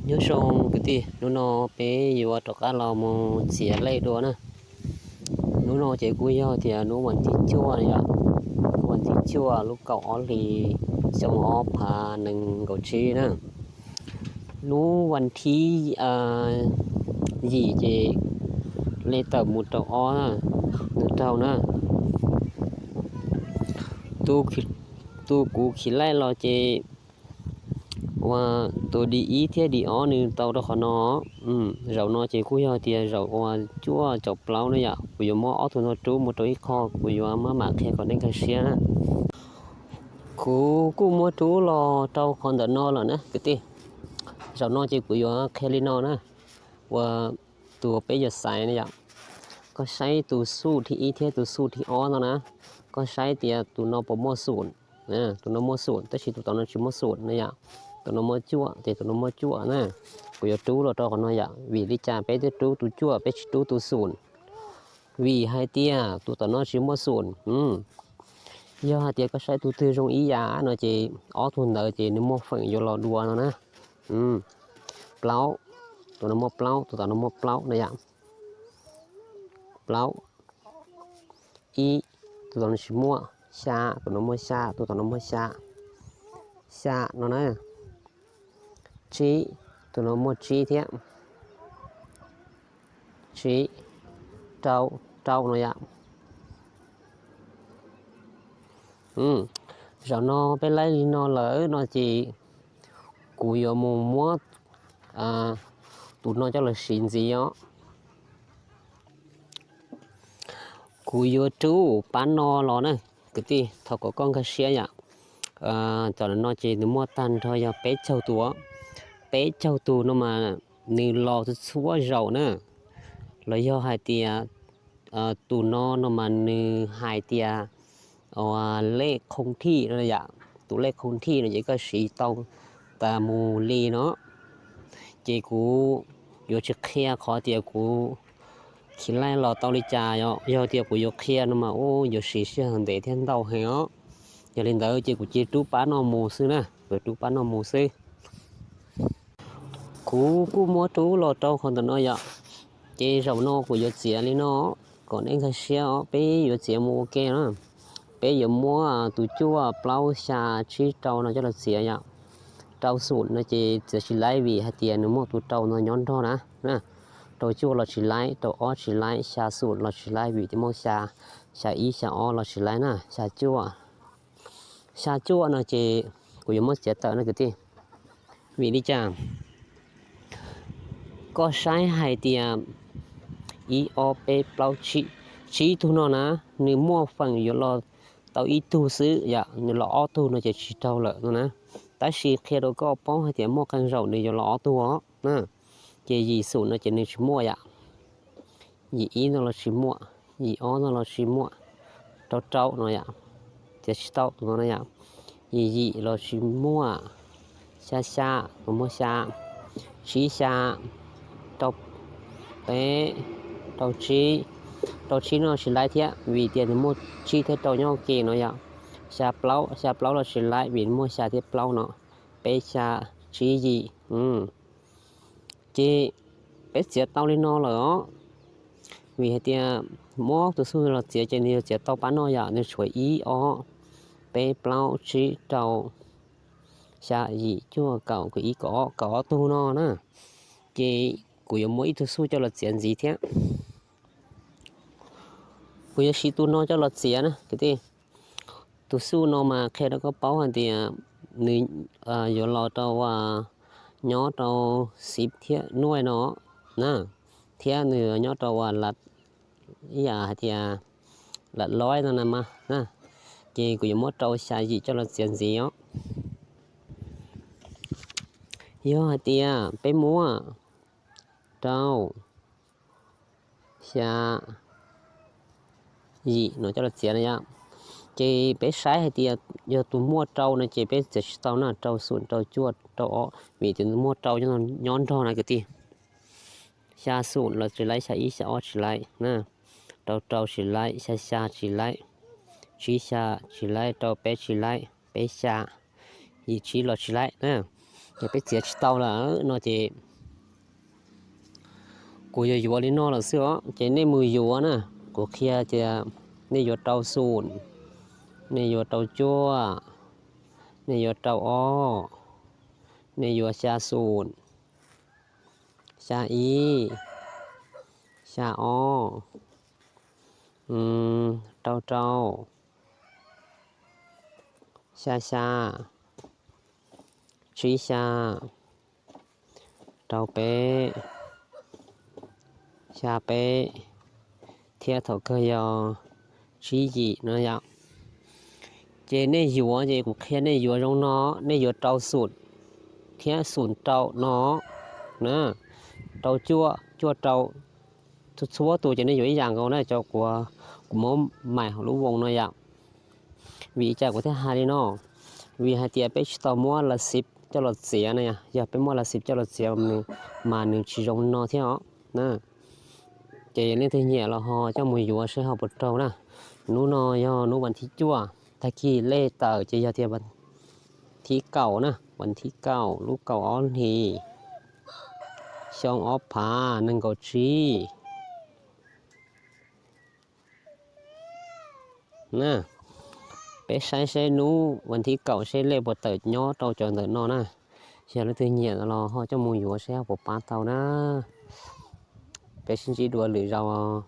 Nyob zoo kwv tij, hnub no peb yuav rov qab los mus txiav lej dua na. Hnub no ces kuj yog tias hnub vas thib cuaj na yom, hnub vas thib cuaj lub kaum ob hlis xyoo ob phav nees nkaum tsib na. Hnub vas thib yim ces lej tawm mus rau ob na, nws raug na. Tus kuv khiv laij los ces ua tus di ib thiab di ob nws tau rau qhov no. Zaum no ces kuj yog tias zaum uas cuaj caum plaub na yom, kuv yuav muab ob tug no rub mus rau ib qho, kuv yuav maj mam qhia kom nej nkag siab na. Kuv kuj muab rub los rau qhov ntawm no lawm na kwv tij. Zaum no ces kuv yuav qhia li no na, uas tus peb yuav xaiv na yom, koj saib tus xuj thib ib thiab tus xuj thib ob no na, koj saib tias tus no puas muaj xum. Tus no muaj xum tab sis tus tom no tsis muaj xum na yom. Tus no muaj cuaj ces tus no muaj cuaj na. Kuv yuav rub los rau qhov no yom, vim li cas peb thiaj rub tus cuaj peb tsis rub tus xum? Vim hais tias tus tom no tsis muaj xum. Yog hais tias koj saib tus twg zoo ib yam no ces ob tug ntawd ces nws muaj feem yuav los dua no na. Plaub, tus no muaj plaub, tus tom no muaj plaub na yom. Plaub, ib, tus tom no tsis muaj. Xya, tus no muaj xya, tus tom no muaj xya. Xya no na. Tsib, tus no muaj tsib thiab. Tsib, rau, rau no yom. Zaum no peb laij li no lawm no ces kuv yuav mus muab tus no coj los siv ntxiv os. Kuv yuav rub pab no los na kwv tij, thov kom koj nkag siab yom. Cov no ces nws muaj tag nrho yog peb caug tus, peb caug tus no mas nws los txhua zaus na. Los yog hais tias tus no no mas nws hais tias lej khooj thij no yom, tus lej khooj thij no ces koj siv tau tas mus li no. Ces kuv yuav tsis qhia qhov tias kuv khiv laij los tau li cas, yog tias kuv yuav qhia no mas ua yuav siv sij hawm ntev thiab ntau heev os. Yog li ntawd ces kuv cia rub pab no mus xwb na, kuv rub pab no mus xwb. Kuv kuj muab rub los rau qhov ntawm no yom. Ces zaum no kuv yuav txiav li no kom nej nkag siab os, peb yuav txiav mus ua ke na. Peb yuav muab tus cuaj, plaub, xya, tsib, rau no coj los txiav yom. Rau xum no ces txiav tsis laib vim hais tias nws muaj tus rau no nyob nrog na. Rau cuaj los tsis laib, rau ob tsis laib, xya xum los tsis laib vim tias muaj xya, xya ib xya ob los tsis laib na, xya cuaj. Xya cuaj no ces kuv yuav muab txiav tawm na kwv tij. Vim li cas? Koj saib hais tias ib ob peb plaub tsib, tsib tug no na, nws muaj feem yuav los tau ib tug xwb yom, nws los ob tug no ces tsis raug lawm no na. Tab sis qhia rau koj paub hais tias muaj qee zaum nws yuav los ob tug os na. Ces yim xum no ces nws tsis muaj yom. Yim ib no los tsis muaj, yim ob no los tsis muaj, rau rau no yom, txiav tsis tau tus no na yom. Yim yim los tsis muaj, xya xya los muaj xya, tsib xya, rau peb, rau tsib, rau tsib no tsis laib thiab vim tias nws muaj tsib thiab rau nyob ke no yom. Xya plaub, xya plaub los tsis laib vim muaj xya thiab plaub no, peb xya, tsib yim. Ces peb txiav tau li no lawm os. Vim hais tias muab tus xuj los txiav ces nws yuav txiav tau pab no yom, nws tshuav ib ob peb plaub tsib rau xya yim cuaj kaum kaum ib kaum ob, kaum ob tug no na. Ces kuv yuav muab ib tug xuj coj los txiav ntxiv thiab. Kuv yuav siv tus no coj los txiav na kwv tij. Tus xuj no mas qhia rau koj paub hais tias nws yuav los rau nyob rau xiv thiab nuaj no na, thiab nws nyob rau ua ib yam hais tias lam loib no na mas na. Ces kuv yuav muab rau xya yim coj los txiav ntxiv os. Yog hais tias peb muab rau xya yim no coj los txiav na yom. Ces peb saib hais tias yog tus muaj rau no ces peb txiav tsis tau na, rau xum rau cuaj rau ob vim tus muaj rau nyob nrog na kwv tij. Xya xum los tsis laib, xya ib xya ob tsis laib na, rau rau tsis laib, xya xya tsis laib, tsib xya tsis laib, rau peb tsis laib, peb xya, yim tsib los tsis laib na. Ces peb txiav tsis tau lawm no ces kuv yuav yuav li no lawm xwb os. Ces nej mus yuav na, kuv qhia tias nej yuav rau xum, nej yuav rau cuaj, nej yuav rau ob, nej yuav xya xum, xya ib, xya ob, rau rau, xya xya, tsib xya, rau peb, xya peb, thiab thaum kawg yog tsib yim no yom. Ces nej yuav ces kuv qhia nej yuav zoo no, nej yuav rau xum thiab xum rau no na, rau cuaj, cuaj rau, txhua tus ces nej yuav ib yam nkaus na, cov kuv, kuv muab maim hauv lub voos no yom. Vim li cas kuv thiaj hais li no? Vim hais tias peb tsis tau muab las xiv coj los txiav na, yog peb muab las xiv coj los txiav mas nws tsis zoo no thiab os na. Ces leej twg nyiam los ho coj mus yuav seb ho puas raug na. Hnub no yog hnub vas thib cuaj, tag kis lej tawm ces yog tias vas thib kaum na, vas thib kaum lub kaum ob hlis, xyoo ob phav nees nkaum tsib na. Peb saib seb hnub vas thib kaum seb lej puas tawm nyob rau cov ntawm no na. Yog leej twg nyiam los ho coj mus yuav seb ho puas pab tau na. Peb sib ntsib dua lwm zaus.